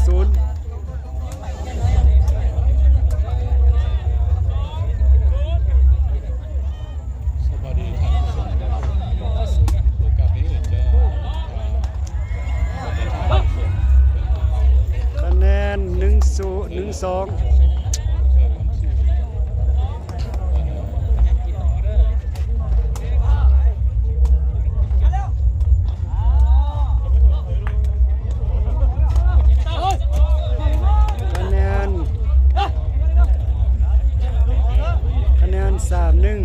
ສູນ. ສະບາຍດີທ່ານຜູ້ຊົມ ໂອກາດນີ້ຈະ ຄະແນນໜຶ່ງສູນ ໜຶ່ງສອງ. ຄະແນນ ຄະແນນສາມໜຶ່ງ.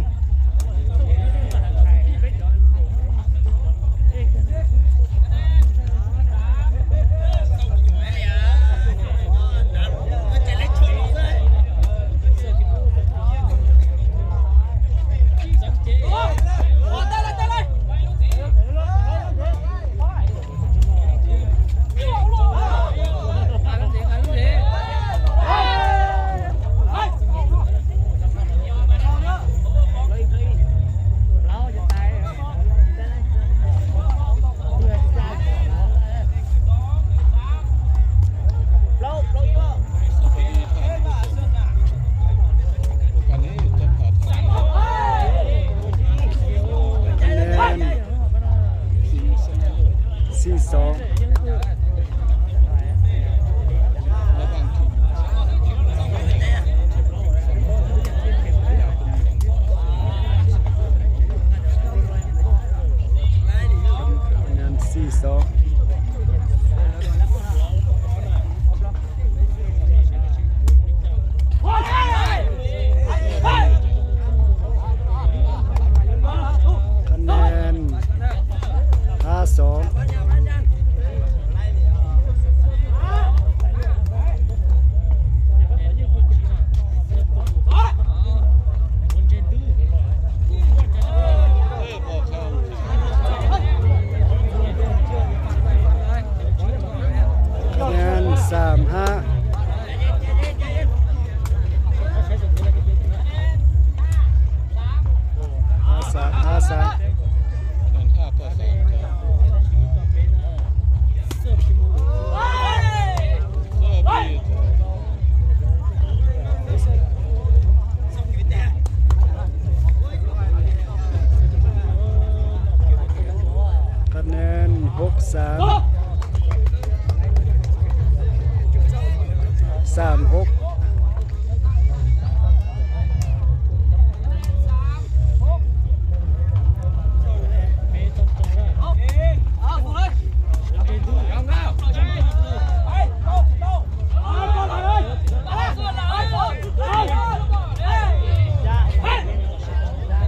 ສີ່ສອງ. ຄະແນນສີ່ສອງ. ຄະແນນຫ້າສອງ. ຄະແນນສາມຫ້າ. ຫ້າສາມ ຫ້າສາມ. ຄະແນນຫົກສາມ ສາມຫົກ.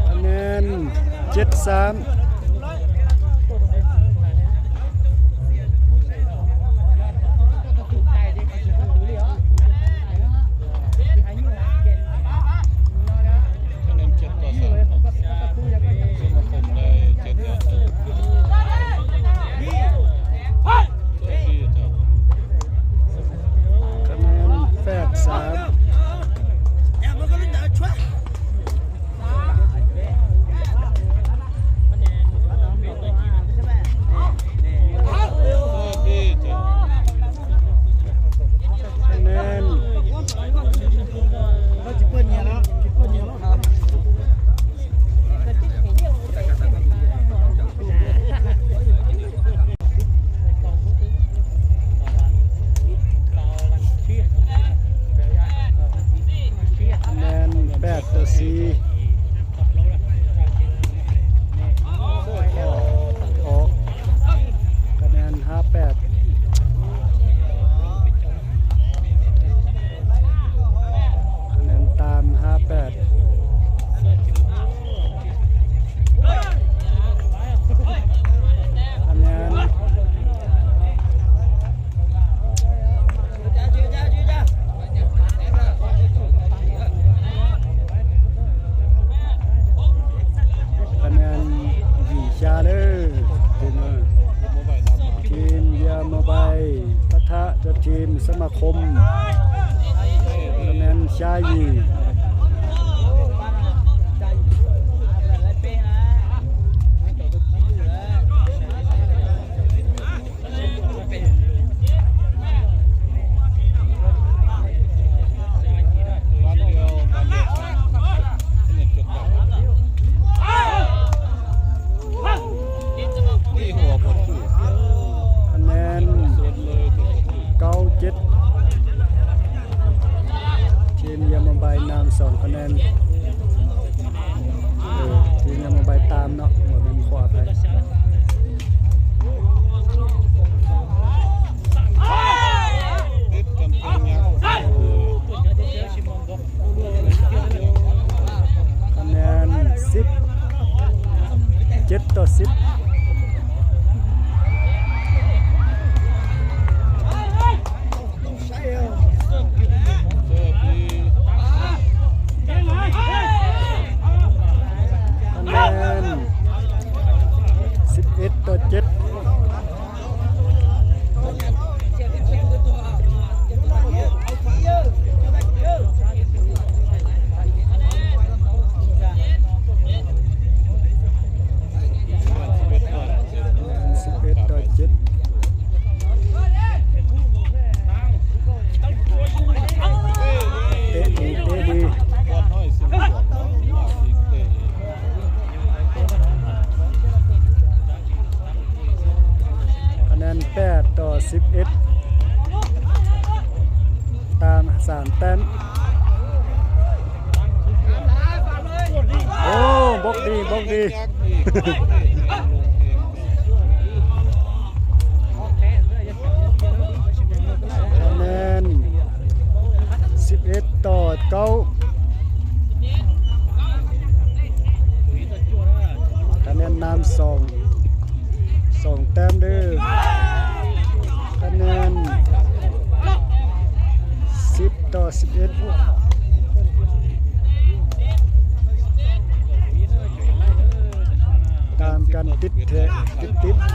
ຄະແນນເຈັດສາມ. ຄະແນນເຈັດຕໍ່ສາມ ເນາະ ສະມາຄົມໄດ້ເຈັດແຕ້ມ. ຄະແນນແປດສາມ. ຄະແນນ ຄະແນນແປດຕໍ່ສີ່. ຄະແນນຫ້າແປດ. ຄະແນນຕາມຫ້າແປດ. ຄະແນນ ຄະແນນຫວີຊາເລີ ທີມ ທີມເຢຍໂມບາຍ ປະທະກັບທີມສະມາຄົມ ຄະແນນຊາຍຫວີ. ຄະແນນ ຄະແນນ ເອີ ທີມງາມໂມບາຍຕາມເນາະ ບໍ່ແມ່ນ ຂໍອະໄພ ຄະແນນ ສິບເຈັດຕໍ່ສິບ. ຄະແນນ ສິບເອັດຕໍ່ເຈັດ. ສິບເອັດຕໍ່ເຈັດ. ເຕະດີ ເຕະດີ. ຄະແນນ ແປດຕໍ່ສິບເອັດ ຕາມສາມແຕ້ມ. ໂອ້ ບລັອກດີ ບລັອກດີ. ຄະແນນ ສິບເອັດຕໍ່ເກົ້າ. ຄະແນນນຳສອງ ສອງແຕ້ມເດີ້. ຄະແນນ ສິບຕໍ່ສິບເອັດ ຕາມກັນຕິດແທະ ຕິດໆ.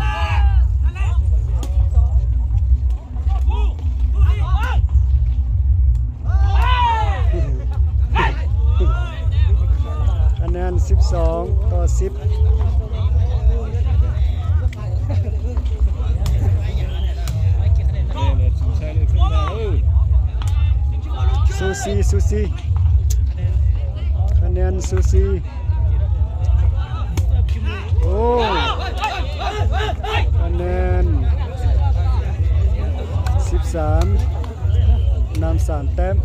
ຄະແນນ ສິບສອງຕໍ່ສິບ. ສູສີ ສູສີ ຄະແນນສູສີ. ໂອ້ ຄະແນນ ສິບສາມ ນຳສາມແຕ້ມ.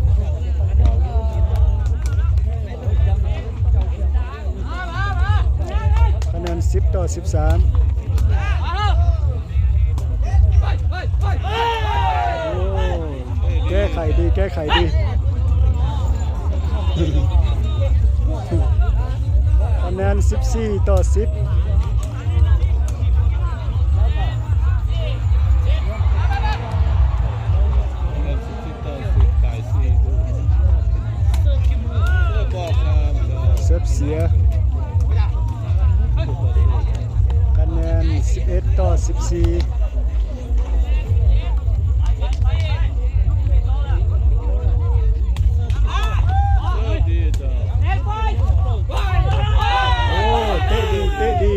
ຄະແນນ ສິບຕໍ່ສິບສາມ. ໂອ້ ແກ້ໄຂດີ ແກ້ໄຂດີ. ຄະແນນ ສິບສີ່ຕໍ່ສິບ. ເສີບເສຍ. ຄະແນນ ສິບເອັດຕໍ່ສິບສີ່. ໂອ້ ເຕະດີ ເຕະດີ.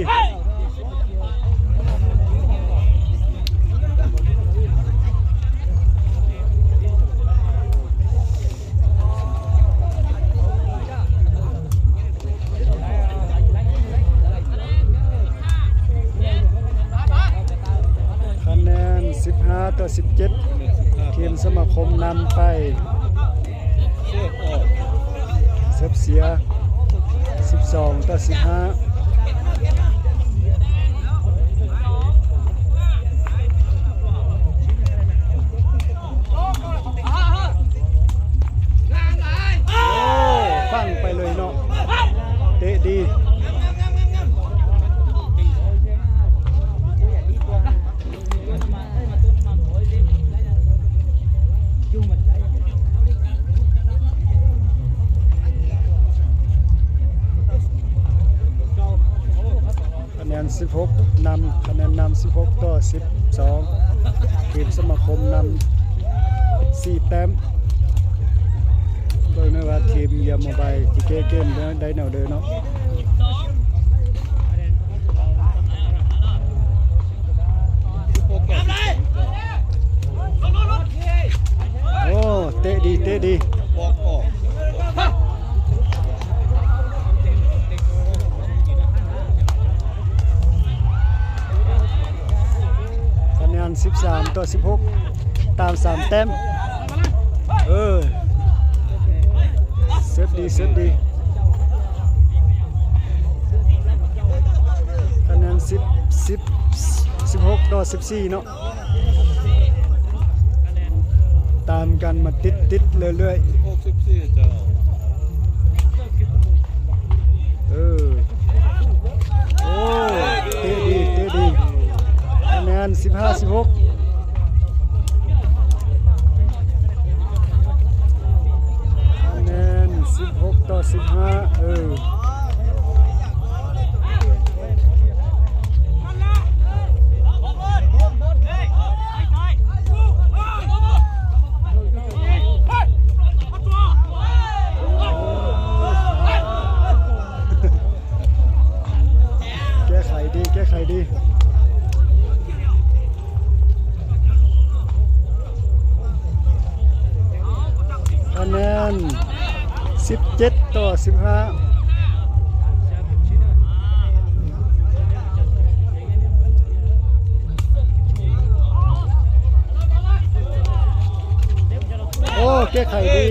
ຄະແນນ ສິບຫ້າຕໍ່ສິບເຈັດ. ທີມສະມາຄົມນຳໄປ. ເສີບເສຍ ສິບສອງຕໍ່ສິບຫ້າ. ໂອ້ ຟັງໄປເລີຍເນາະ ເຕະດີ. ຄະແນນ ສິບຫົກ ນຳ ຄະແນນນຳ ສິບຫົກຕໍ່ສິບສອງ. ທີມສະມາຄົມນຳ ສີ່ແຕ້ມ. ເບິ່ງເດີວ່າທີມຢາໂມບາຍຊິແກ້ເກມໄດ້ແນວໃດເນາະ. ໂອ້ ເຕະດີ ເຕະດີ. ຄະແນນ ສິບສາມຕໍ່ສິບຫົກ ຕາມສາມແຕ້ມ. ເອີ ເສ ເສີບດີ ເສີບດີ. ຄະແນນສິບ ສິບ ສິບຫົກຕໍ່ສິບສີ່ເນາະ. ຕາມກັນມາຕິດໆເລື້ອຍໆ. ເອີ ໂອ້ ເຕະດີ ເຕະດີ. ຄະແນນສິບຫ້າ ສິບຫົກ. ຄະແນນສິບຫົກຕໍ່ສິບຫ້າ. ເອີ ແກ້ໄຂດີ ແກ້ໄຂດີ. ຄະແນນສິບເຈັດຕໍ່ສິບຫ້າ. ໂອ້ ແກ້ໄຂດີ.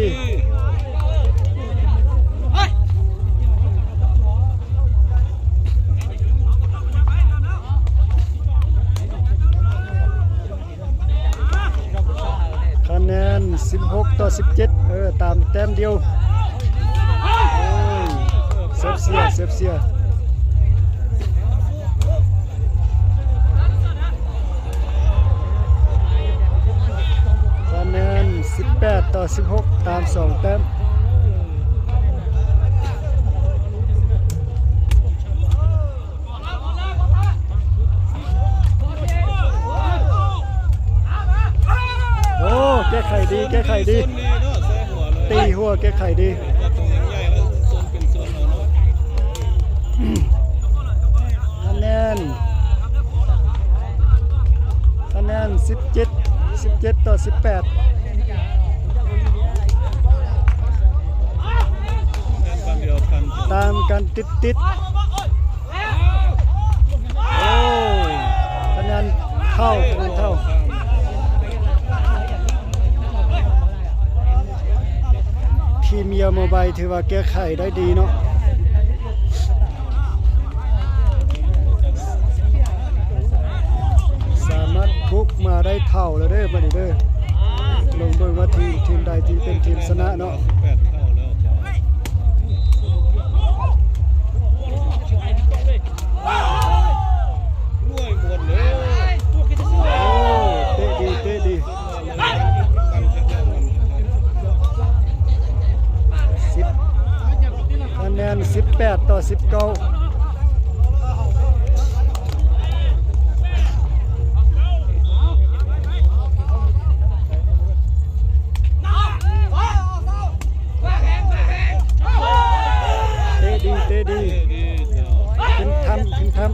ຄະແນນສິບຫົກຕໍ່ສິບເຈັດ. ເອີ ຕາມແຕ້ມດຽວ. ໂອ້ຍ ເສີບເສຍ ເສີບເສຍ. ຄະແນນສິບແປດຕໍ່ສິບຫົກ ຕາມສອງແຕ້ມ. ໂອ້ ແກ້ໄຂດີ ແກ້ໄຂດີ. ຕີຫົວ ແກ້ໄຂດີ. ຄະແນນ ຄະແນນສິບເຈັດ ສິບເຈັດຕໍ່ສິບແປດ. ຕາມກັນຕິດໆ. ໂອ້ຍ ຄະແນນເທົ່າ ຄະແນນເທົ່າ. ທີມເຢຍໂມບາຍຖືວ່າແກ້ໄຂໄດ້ດີເນາະ. ສາມາດບຸກມາໄດ້ເທົ່າແລ້ວເດີບັດນີ້ເດີ. ລົງເບິ່ງວ່າທີມ ທີມໃດທີ່ເປັນທີມຊະນະເນາະ. ໂອ້ ເຕະດີ ເຕະດີ. ສິບ ຄະແນນສິບແປດຕໍ່ສິບເກົ້າ. ເຕະດີ ເຕະດີ. ຂຶ້ນທຳ ຂຶ້ນທຳ.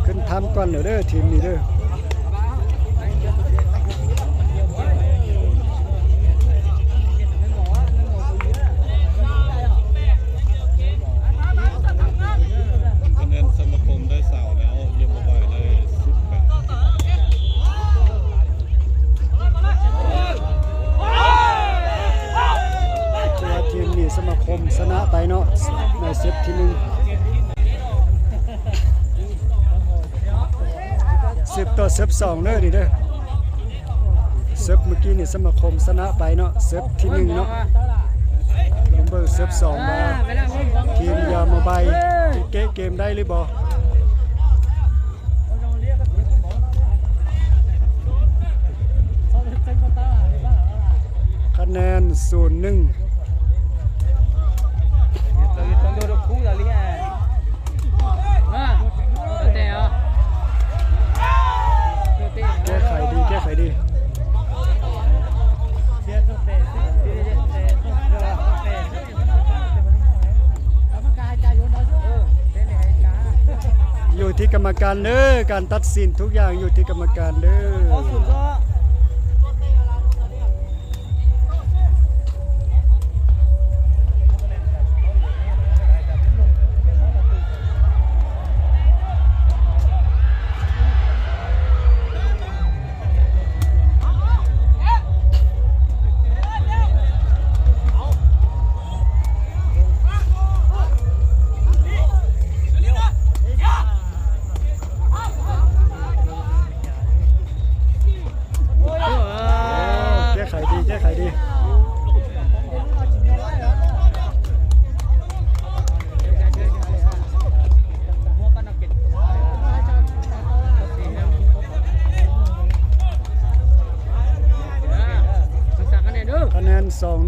ຂຶ້ນທຳກ່ອນເດີ ທີມນີ້ເດີ. ຄະແນນສະມາຄົມໄດ້ຊາວແລ້ວ ເຢຍໂມບາຍໄດ້ສິບແປດ. ຖືວ່າທີມນີ້ສະມາຄົມຊະນະໄປເນາະ ໃນເຊັດທີໜຶ່ງ. ເຊັດຕໍ່ເຊັດສອງເດີນີ້ເດີ. ເຊັດມື້ກີ້ນີ້ສະມາຄົມຊະນະໄປເນາະ ເຊັດທີໜຶ່ງເນາະ. ລອງເບິ່ງເຊັດສອງວ່າທີມຢາໂມບາຍເກະເກມໄດ້ຫຼືບໍ່. ຄະແນນສູນໜຶ່ງ. ແກ້ໄຂດີ ແກ້ໄຂດີ. ຢູ່ທີ່ກຳມະການເດີ ການຕັດສິນທຸກຢ່າງຢູ່ທີ່ກຳມະການເດີ. ຄ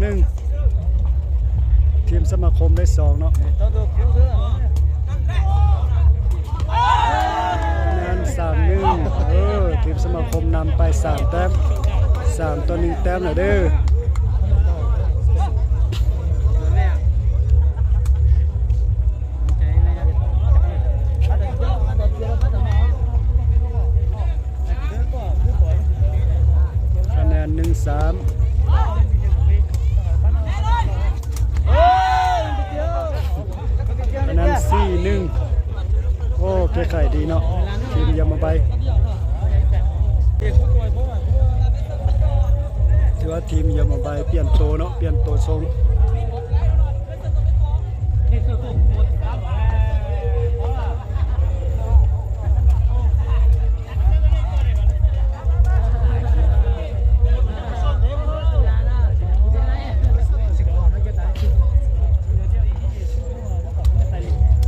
ໜຶ່ງ ທີມສະມາຄົມໄດ້ສອງເນາະ ຄະແນນສາມໜຶ່ງ ເອີ ທີມສະມາຄົມນຳໄປສາມແຕ້ມ ສາມຕໍ່ໜຶ່ງແຕ້ມແລ້ວເດີ. ຄະແນນໜຶ່ງສາມ ຄະແນນສີ່ໜຶ່ງ ໂອ້ ແກ້ໄຂດີເນາະ ທີມຢາມາໄບ ຖືວ່າທີມຢາມາໄບປ່ຽນໂຕເນາະ ປ່ຽນໂຕຊົງ.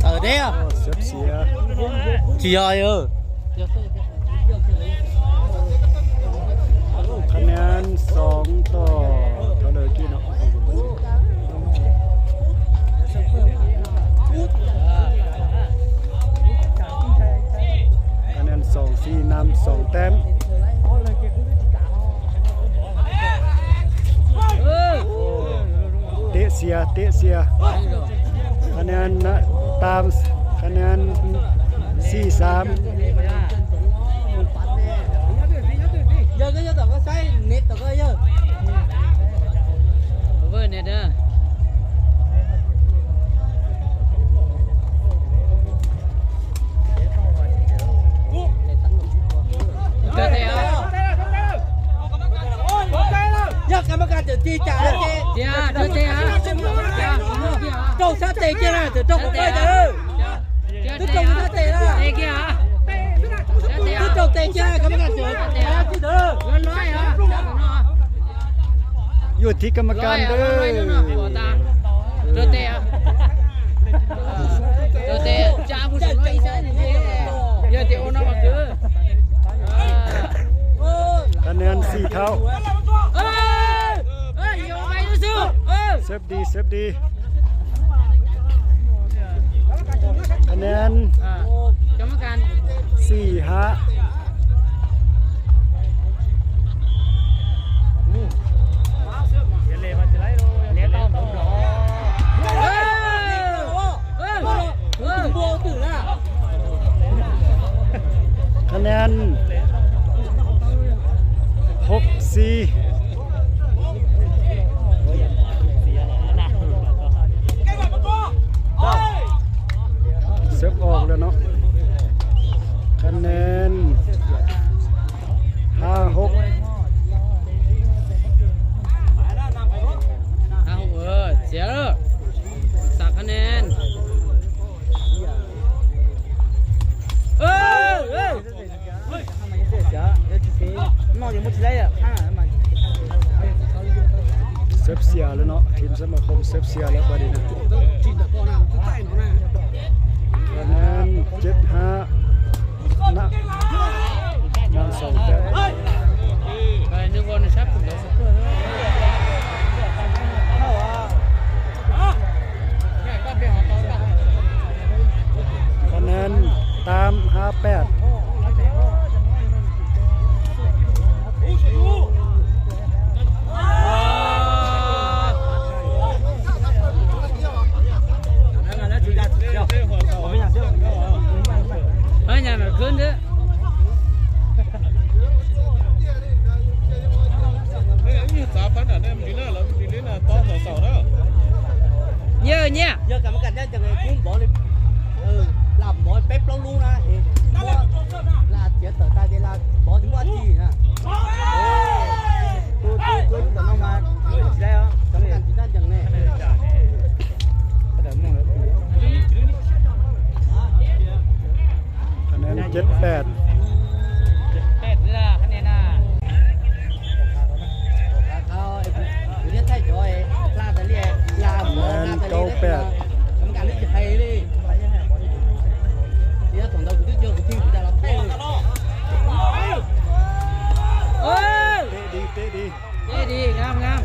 ເອີເດ້ ເສຍ ເສຍ ເສຍ ຄະແນນສອງຕໍ່ເທົ່າໃດກີ້ເນາະ ຄະແນນສອງສີ່ນຳສອງແຕ້ມ. ເຕະເສຍ ເຕະເສຍ ຄະແນນນະ ຕາມຄະແນນສີ່ສາມ. ກຳມະການເຈົ້າທີ່ຈາເຕະ ເຈົ້າຊາເຕະເຈົ້ານະ ເຈົ້າບໍ່ໄດ້ເດີ ເຈົ້າຊາເຕະລະ ເຕະເຈົ້າ ເຈົ້າເຕະເຈົ້ານະ ກຳມະການເຈົ້າທີ່ເດີ ຢູ່ທີ່ກຳມະການເດີ ເຈົ້າເຕະ ເຈົ້າເຕະ ຈາຜູ້ສອງຮ້ອຍອີສານ ຢ່າເຕະໂອນອກມາຄື ຄະແນນສີ່ເທົ່າ. ເຊີບດີ ເຊີບດີ ຄະແນນ ກຳມະການ ສີ່ຫ້າ. ຄະແນນ ຫົກສີ່. ເສີບອອກແລ້ວເນາະ ຄະແນນ ຫ້າຫົກ. ຫ້າຫົກ ເອີ ເສຍເດີ ສາມຄະແນນ. ເອີ ເອີ ເສີບເສຍແລ້ວເນາະ ທີມສະມາຄົມເສີບເສຍແລ້ວບາດນີ້ນະ ຄະແນນ ເຈັດຫ້າ. ນະ ນຳສອງແຕ້ມ ຄະແນນຕາມ ຫ້າແປດ. ເອີ ຫຍັງນະ ຄືນເດີ້. ເຍອະແຍະ ເຍອະກຳມະການຈັດຈັງເລີຍ ຄຸ້ມບໍ່ເລີຍ ເອີ ລາບໝໍເປັບລາວລູນະ ເອ ລາດເຈຍເຕີຕາເດລາ ບໍ່ເຖິງວ່າຈີນະ ໂອ້ ໂອ້ ໂອ້ ກຳມະການ ໄດ້ ກຳມະການຈັດຈັງແນ່. ຄະແນນ ເຈັດແປດ. ເຈັດແປດເດີ ຄະແນນນະ ຄະແນນ ເກົ້າແປດ. ເຕະດີ ເຕະດີ. ເຕະດີ ງາມ ງາມ.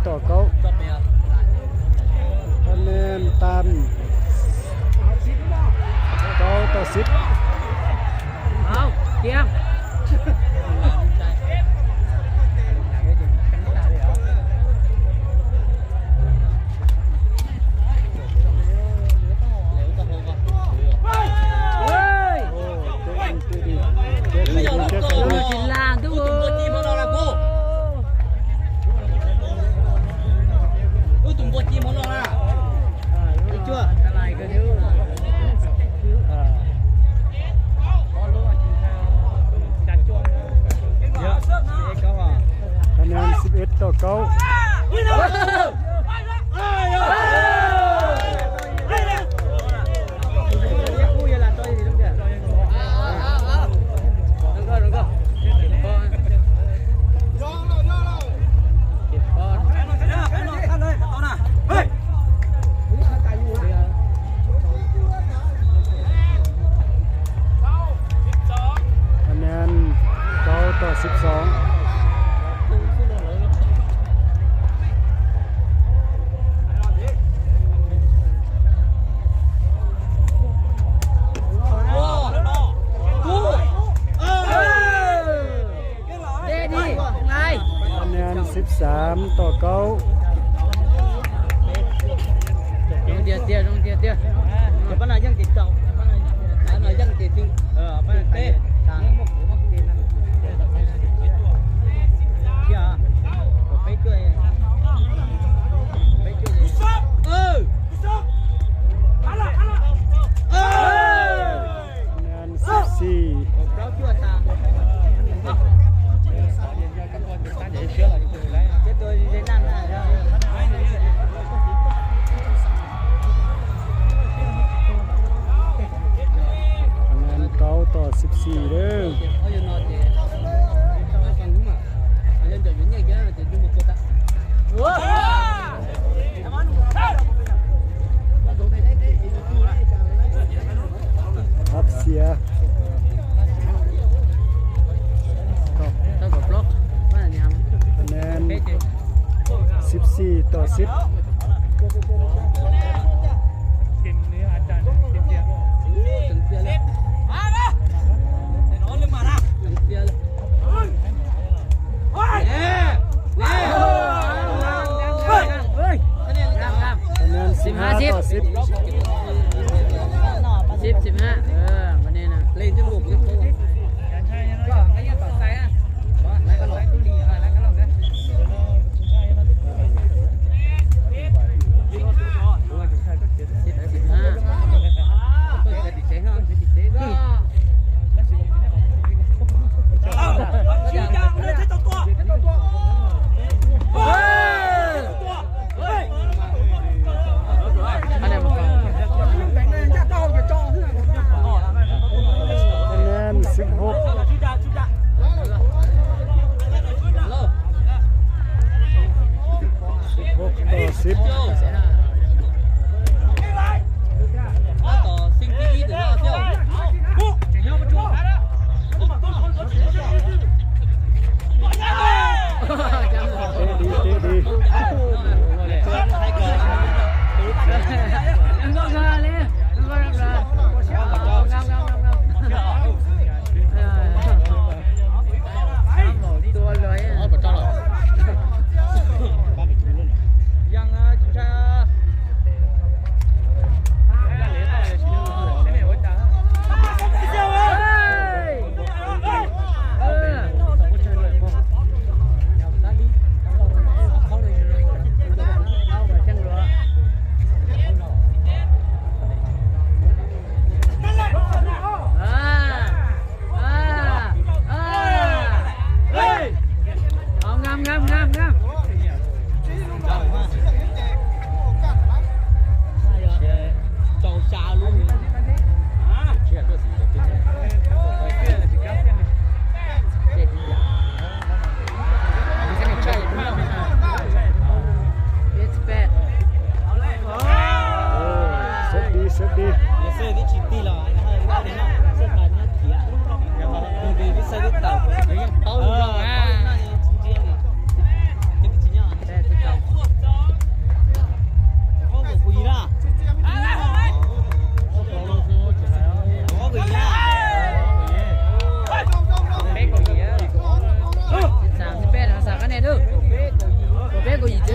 ຕໍ່ເກົ້າ ຄະແນນຕາມ ເກົ້າຕໍ່ສິບ. ເອົາ ກຽມ. ຄະແນນສິບເອັດຕໍ່ເກົ້າ. ຄະແນນເກົ້າຕໍ່ສິບສອງ. ຄະແນນສິບສາມຕໍ່ເກົ້າ. ຄະແນນສິບສີ່. ຄະແນນເກົ້າຕໍ່ສິບສີ່ເດີ້. ຮັບເສຍ. ຄະແນນສິບສີ່ຕໍ່ສິບ. ຄະແນນສິບຫ້າຕໍ່ສິບ. ສິບ ສິບຫ້າ ເອີ ບັດນີ້ນະ ຄະແນນສິບຫົກ. ສິບຫົກຕໍ່ສິບ. ເຕະດີ ເຕະດີ. ຍັງ ອ່າ ຈິງຊາ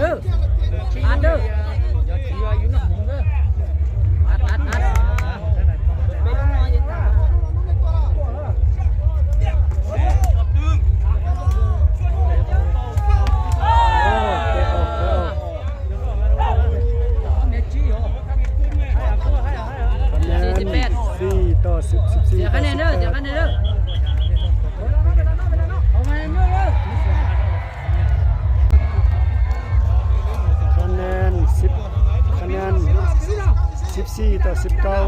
ເອີ ອັດເດີ ອັດ ອັດ ອັດ ອັດ. ສີ່ສິບແປດ ສີ່ຕໍ່ສິບ ສິບສີ່ ເສຍຄະແນນເດີ ເສຍຄະແນນເດີ. ຄະແນນສິບ ຄະແນນສິບສີ່ຕໍ່ສິບເກົ້າ.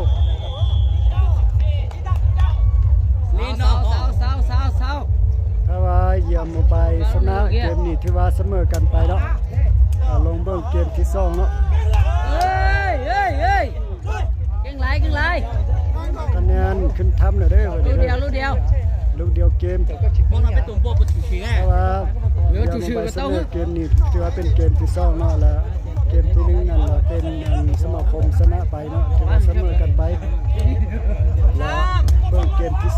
ຖ້າວ່າຢຽມໂມບາຍຊະນະເກມນີ້ ຖືວ່າສະເໝີກັນໄປເນາະ. ເອົາ ລົງເບິ່ງເກມທີສອງເນາະ. ເອີຍ ເອີຍ ເອີຍ ເກັ່ງຫຼາຍ ເກັ່ງຫຼາຍ. ຄະແນນຂຶ້ນທຳແລ້ວເດີ ລູກດຽວ ລູກດຽວ ລູກດຽວເກມ. ແຕ່ວ່າຢຽມໂມບາຍຊະເໝີເກມນີ້ ຖືວ່າເປັນເກມທີສອງເນາະ ແລະ ເກມທີໜຶ່ງນັ້ນລະເປັນອັນສະມາຄົມຊະນະໄປເນາະ ຖືວ່າສະເໝີກັນໄປ. ແລະ ເບິ່ງເກມທີ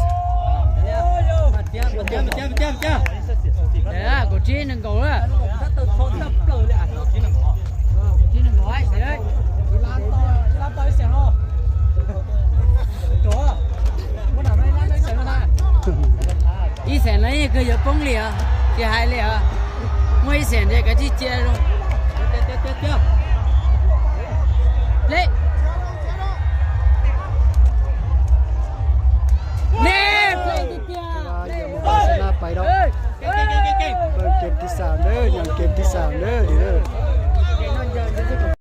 以前呢，一个月崩了，这还了，我以前这个去接了。